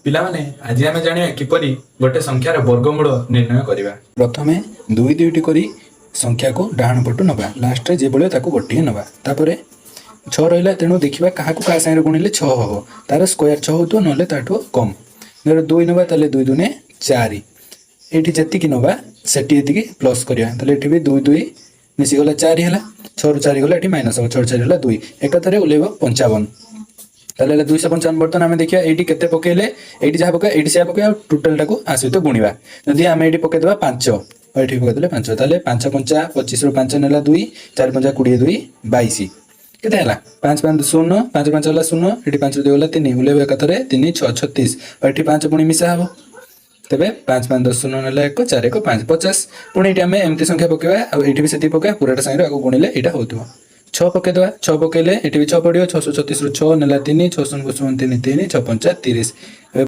ପିଲାମାନେ, ଆଜି ଆମେ ଜାଣିବା କିପରି ଗୋଟେ ସଂଖ୍ୟାର ବର୍ଗମୂଳ ନିର୍ଣ୍ଣୟ କରିବା। ପ୍ରଥମେ ଦୁଇ ଦୁଇଟି କରି ସଂଖ୍ୟାକୁ ଡାହାଣ ପଟୁ ନେବା, ଲାଷ୍ଟରେ ଯେ ବଳିବ ତାକୁ ଗୋଟିଏ ନେବା। ତାପରେ 6 ରହିଲା, ତେଣୁ ଦେଖିବା କାହାକୁ କାହା ସାଙ୍ଗରେ ଗୁଣିଲେ 6 ହେବ। ତାର ସ୍କୋୟାର 6 ହେଉଥିବ, ନହେଲେ ତାଠୁ କମ୍। ଧର 2 ନେବା, ତାହେଲେ 2 ଦୁନେ 4। ଏଇଠି ଯେତିକି ନେବା, ସେଠି ଏତିକି ପ୍ଲସ୍ କରିବା। ତାହେଲେ ଏଠି ବି 2 2 ମିଶିଗଲା, 4 ହେଲା। 6ରୁ 4 ଗଲା, ଏଠି ମାଇନସ୍ ହେବ। 6 4 ହେଲା 2, ଏକାଥରେ ଓହ୍ଲେଇବ 55। ତାହେଲେ ହେଲା 255। ବର୍ତ୍ତମାନ ଆମେ ଦେଖିବା ଏଇଠି କେତେ ପକେଇଲେ, ଏଇଠି ଯାହା ପକେଇବା, ଏଇଠି ସେୟା ପକେଇବା ଆଉ ଟୋଟାଲଟାକୁ ଆ ସହିତ ଗୁଣିବା। ଯଦି ଆମେ ଏଇଠି ପକେଇଦେବା 5 ଆଉ ଏଠି ପକେଇଦେଲେ 5, ତାହେଲେ 5 ପଞ୍ଚା 25ରୁ 5 ନେଲା 2, 4 ପଞ୍ଚା 20, 2 22। କେତେ ହେଲା? 5 5 0, 5 5 ହେଲା 0, ଏଠି 5 2 ଗଲା 3, ଓହ୍ଲେଇବ ଏକାଥରେ 3 6 36। ଆଉ ଏଠି 5 ପୁଣି ମିଶା ହବ। ତେବେ 5 5 10, 0 ନେଲା 1, 4 1 5, 50। ପୁଣି ଏଇଠି ଆମେ ଏମିତି ସଂଖ୍ୟା ପକେଇବା ଆଉ ଏଇଠି ବି ସେତିକି ପକେଇବା। ପୁରାଟା ସାଙ୍ଗରେ ଆକୁ ଗୁଣିଲେ ଏଇଟା ହଉଥିବ। 6 ପକେଇଦେବା। 6 ପକେଇଲେ ଏଠି ବି 6 ପଡ଼ିବ। 636ରୁ 6 ନେଲା 3, 6 0 0 3 3, 6 ପଞ୍ଚା 30। ଏବେ